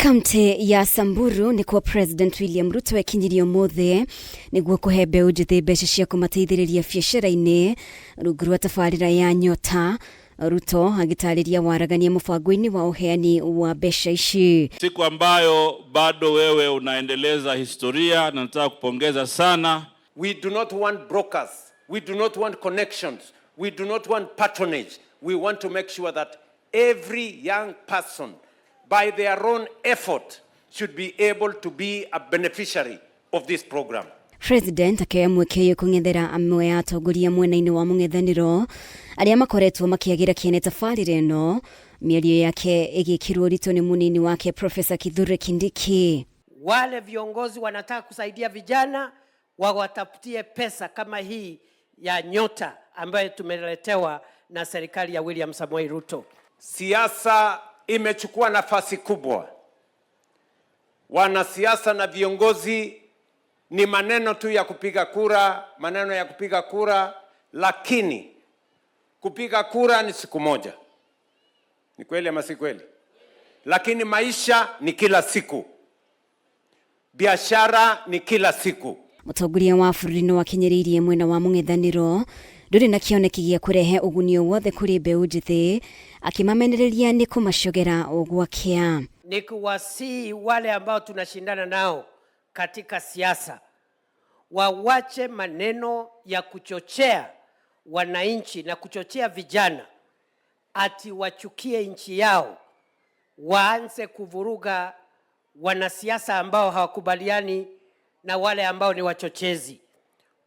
Kaunti ya Samburu nĩkuo President William Ruto ekinyirie ũmũthĩ nĩguo kũhe mbeũ njĩthĩ mbeca cia kũmateithĩrĩria biacara-inĩ rungu rwa tabarĩra ya Nyota. Ruto agĩtarĩria waragania mũbango-inĩ wa ũheani wa mbeca ici. Siku ambayo bado wewe unaendeleza historia na nataka kupongeza sana. We do not want brokers. We do not want connections. We do not want patronage. We want to make sure that every young person, by their own effort, should be able to be a beneficiary of this program. President akĩoya mweke ũyũ kũng'ethera amwe ya atongoria mwena-inĩ wa mũng'ethanĩro arĩa makoretwo makĩagĩra kĩene tabarĩra ĩno, mĩario yake ĩgĩkĩrwo ũritũ nĩ mũnini wake Professor Kithure Kindiki. Wale viongozi wanataka kusaidia vijana wawatafutie pesa kama hii ya Nyota ambayo tumeletewa na serikali ya William Samoei Ruto. Siasa imechukua nafasi kubwa. Wanasiasa na viongozi ni maneno tu ya kupiga kura, maneno ya kupiga kura, lakini kupiga kura ni siku moja. Ni kweli ama si kweli? Lakini maisha ni kila siku, biashara ni kila siku. Mũtongoria wa bũrũri no akinyĩrĩirie mwena wa mũng'ethanĩro ndũrĩ na kĩoneki gĩa kũrehe ũguni o wothe kũrĩ mbeũ njĩthĩ, akĩmamenereria nĩ kũmacogera o gwakĩa. Ni kuwasihi wale ambao tunashindana nao katika siasa wawache maneno ya kuchochea wananchi na kuchochea vijana ati wachukie nchi yao, waanze kuvuruga wanasiasa ambao hawakubaliani na wale ambao ni wachochezi.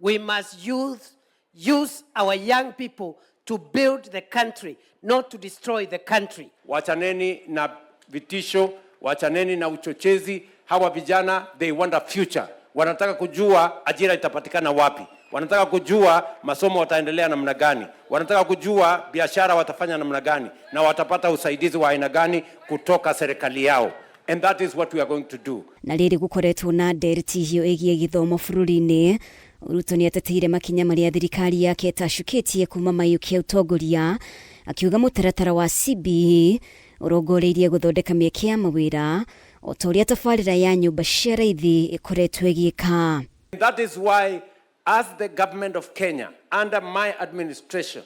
We must use our young people to build the country, not to destroy the country. Wachaneni na vitisho, wachaneni na uchochezi. Hawa vijana, they want a future. Wanataka kujua ajira itapatikana wapi, wanataka kujua masomo wataendelea namna gani, wanataka kujua biashara watafanya namna gani na watapata usaidizi wa aina gani kutoka serikali yao. And that is what we are going to do. Na rĩrĩ gũkoretwo na ndereti hiũ ĩgiĩ gĩthomo bũrũri-inĩ, Ruto nĩ ateteire makinya marĩa thirikari yake ĩtacukĩtie kuma maiyũkia ũtongoria, akiuga mũtaratara wa CBE ũrongoreirie gũthondeka mĩeke ya mawĩra o ta ũrĩa tabarĩra ya nyũmba cia raithi ĩkoretwo ĩgĩka. That is why, as the government of Kenya, under my administration,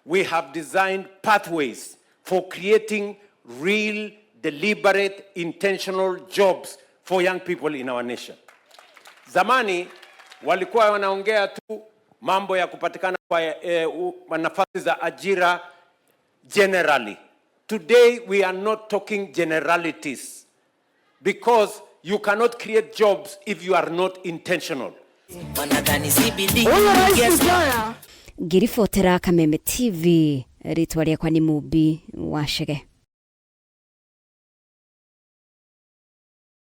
we have designed pathways for creating real, deliberate, intentional jobs for young people in our nation. Zamani walikuwa wanaongea tu mambo ya kupatikana kwa nafasi za ajira generally. Today we are not talking generalities because you cannot create jobs if you are not intentional. Ngĩribotera Kameme TV, rĩtwa rĩakwa nĩ Mũmbi wa Chege.